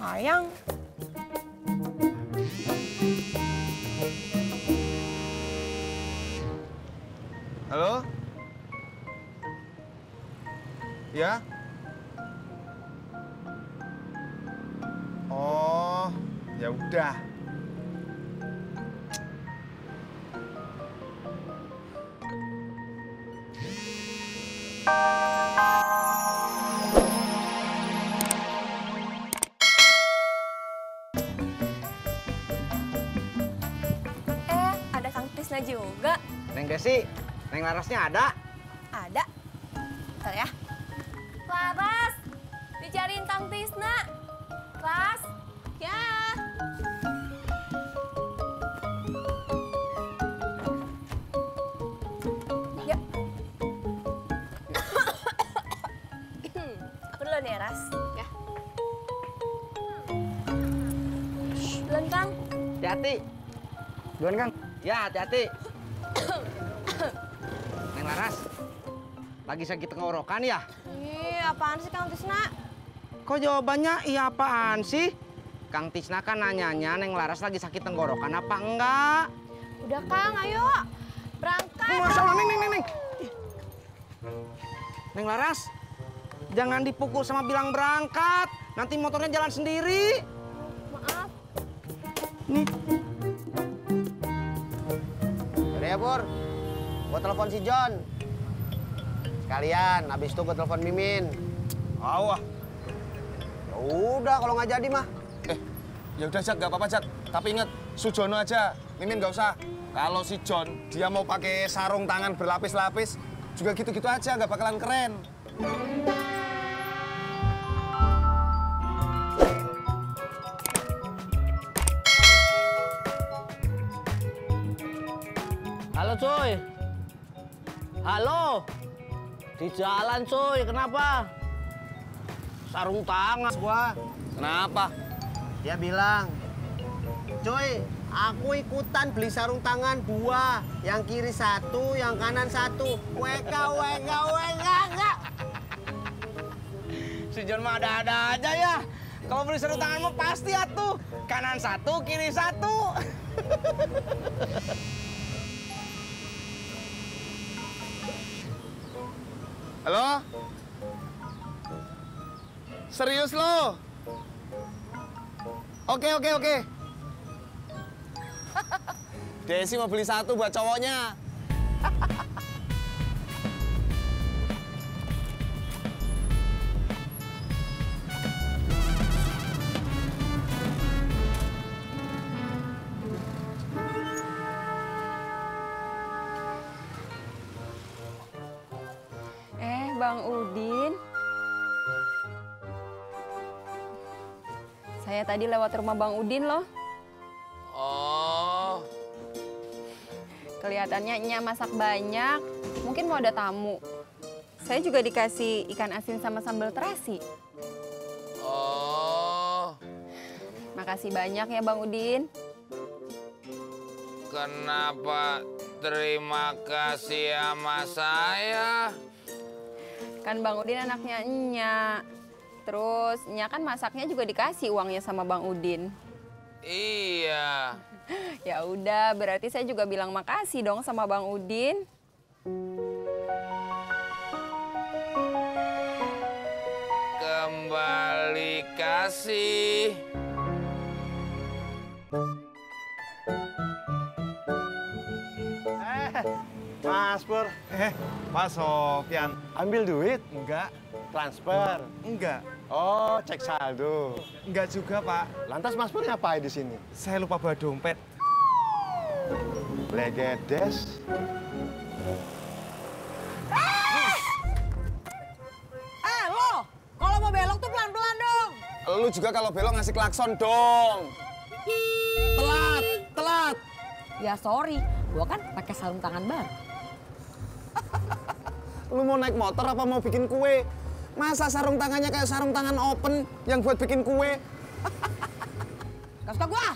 sayang. Halo? Ya? Oh, ya udah. Ada Kang Tisna juga. Neng Desi, Neng Larasnya ada? Ada. Bentar ya. Laras, dicariin Kang Tisna. Ras, ya. Ya. Aku duluan ya, Ras. Ya. Duluan, Kang. Hati-hati. Duluan, Kang. Ya, hati-hati. Neng Laras, lagi sakit tenggorokan ya? Ih, apaan sih Kang Tisna? Kok jawabannya iya apaan sih? Kang Tisna kan nanyanya Neng Laras lagi sakit tenggorokan apa enggak? Udah Kang, ayo. Berangkat. Sama Neng. Neng Laras, jangan dipukul sama bilang berangkat. Nanti motornya jalan sendiri. Maaf. Nih. Udah ya Pur, gua telepon si John. Sekalian, habis itu gua telepon Mimin. Awah. Ya udah kalau nggak jadi mah. Ya udah Jak, nggak apa-apa Jak. Tapi inget, Sujono aja. Mimin nggak usah. Kalau si John, dia mau pakai sarung tangan berlapis-lapis, juga gitu-gitu aja, nggak bakalan keren. Halo cuy. Halo. Di jalan cuy, kenapa? Sarung tangan gua. Kenapa? Dia bilang, cuy, aku ikutan beli sarung tangan 2. Yang kiri 1, yang kanan 1. Weka. Si John mah ada-ada aja ya. Kalau beli sarung tangan mah pasti atuh. Kanan 1, kiri 1. Halo? Serius lo? Oke. Desi mau beli 1 buat cowoknya. Bang Udin. Saya tadi lewat rumah Bang Udin loh. Oh. Kelihatannya Nya masak banyak. Mungkin mau ada tamu. Saya juga dikasih ikan asin sama sambal terasi. Oh. Makasih banyak ya Bang Udin. Kenapa terima kasih sama saya? Kan Bang Udin anaknya Nya. Terus Nya kan masaknya juga dikasih uangnya sama Bang Udin. Iya. Ya udah, berarti saya juga bilang makasih dong sama Bang Udin. Kembali kasih. Mas Pur, Mas Sofyan. ambil duit, Enggak, transfer. enggak. Oh, cek saldo. Enggak juga, Pak. Lantas Mas Pur ngapain di sini? Saya lupa bawa dompet. Blegedes. Lo, kalau mau belok tuh pelan-pelan dong. Lu juga kalau belok ngasih klakson dong. Telat. Ya sorry, gua kan pakai sarung tangan baru. Lu mau naik motor apa mau bikin kue? Masa sarung tangannya kayak sarung tangan open yang buat bikin kue? Gak suka gua.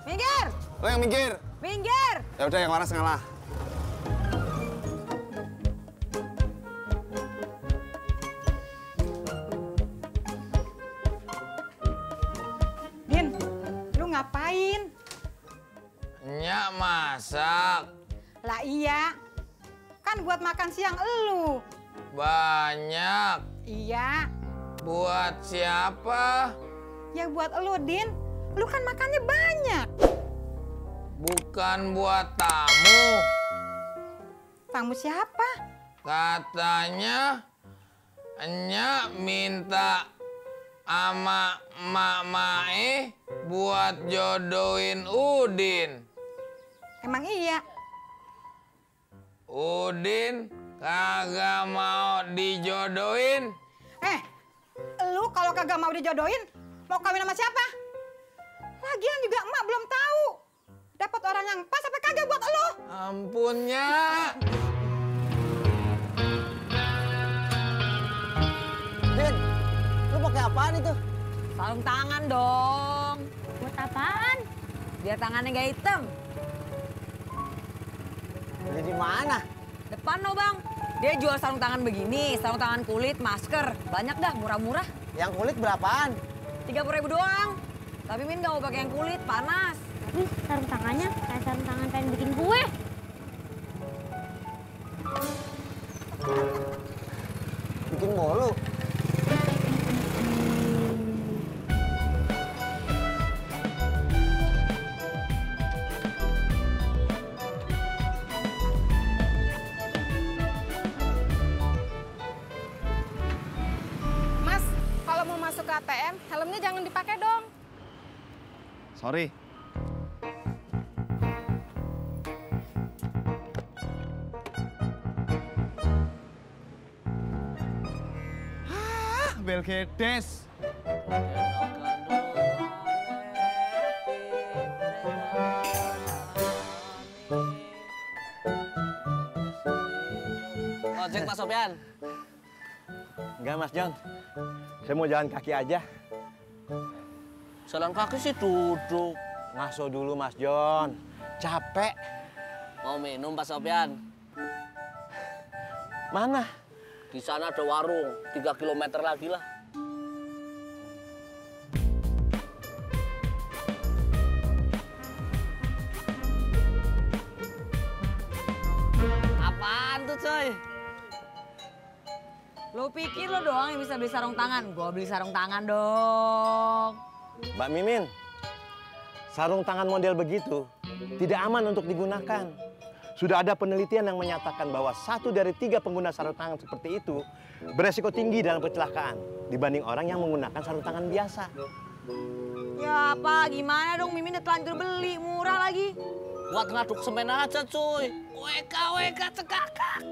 Minggir, Lo yang minggir. minggir. Ya udah yang waras ngalah. iya. Kan buat makan siang elu. Banyak. Iya. Buat siapa? Ya buat elu, Din. Lu kan makannya banyak. Bukan buat tamu. Tamu siapa? Katanya Enya minta ama mak Mae buat jodohin Udin. Emang iya? Udin kagak mau dijodohin. Lu kalau kagak mau dijodohin, mau kawin sama siapa? Lagian juga emak belum tahu. Dapat orang yang pas apa kagak buat lu? Ampunnya. Din, lu pakai apaan itu? Sarung tangan dong. Buat apaan? Biar tangannya gak hitam. Beli di mana? Depan no bang. Dia jual sarung tangan begini, sarung tangan kulit, masker. Banyak dah, murah-murah. Yang kulit berapaan? 30.000 doang. Tapi Min gak mau pakai yang kulit, panas. Tapi sarung tangannya kayak sarung tangan pengen bikin kue. Bikin bolu. Mas, kalau mau masuk ke ATM, helmnya jangan dipakai dong. Sorry. Belgedes. Ojek Pak Sopyan. Enggak Mas John, saya mau jalan kaki aja. Jalan kaki sih duduk. Ngaso dulu Mas John, capek. Mau minum Pak Sopyan? Mana? Di sana ada warung, 3 kilometer lagi lah. Apaan tuh coy? Lo pikir lo doang yang bisa beli sarung tangan? Gua beli sarung tangan dong. Mbak Mimin, sarung tangan model begitu tidak aman untuk digunakan. Sudah ada penelitian yang menyatakan bahwa 1 dari 3 pengguna sarung tangan seperti itu beresiko tinggi dalam kecelakaan dibanding orang yang menggunakan sarung tangan biasa. Ya apa, gimana dong? Mimin udah telanjur beli, murah lagi. Buat ngaduk semen aja cuy. WK cekakak.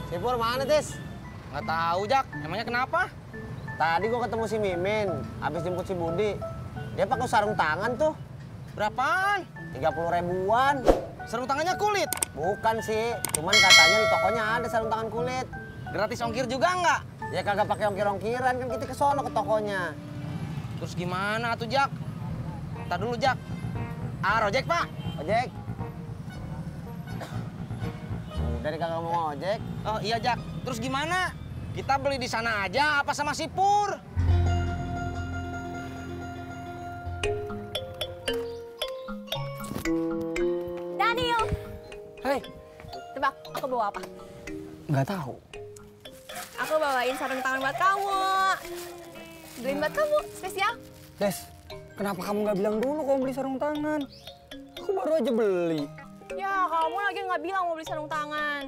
Sipur mana, Tis? Nggak tahu Jak, emangnya kenapa? Tadi gua ketemu si Mimin, habis jemput si Budi. Dia pakai sarung tangan tuh, Berapaan? 30 ribuan. Sarung tangannya kulit. Bukan sih, cuman katanya di tokonya ada sarung tangan kulit. Gratis ongkir juga nggak? Ya kagak pakai ongkir-ongkiran, kan kita ke sono ke tokonya. Terus gimana tuh Jak? Ntar dulu Jak. Ojek Pak. Ojek. Udah deh kagak mau ojek. Oh iya Jak. Terus gimana? Kita beli di sana aja apa sama si Pur? Daniel, Hei, tebak aku bawa apa? nggak tahu. Aku bawain sarung tangan buat kamu. Beliin buat kamu, spesial. Des, kenapa kamu nggak bilang dulu kamu beli sarung tangan? Aku baru aja beli. Ya, kamu lagi nggak bilang mau beli sarung tangan.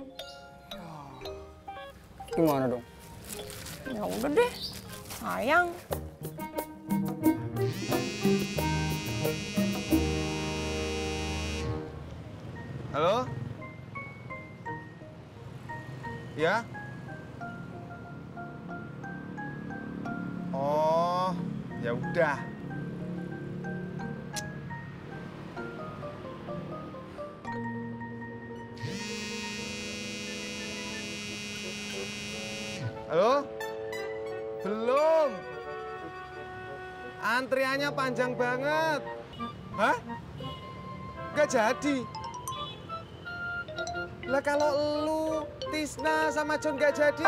Gimana dong? Ya udah deh, sayang. Halo? Ya? Oh, ya udah. Halo? Belum. Antriannya panjang banget. Hah? Nggak jadi. Lah kalau lu, Tisna sama John gak jadi,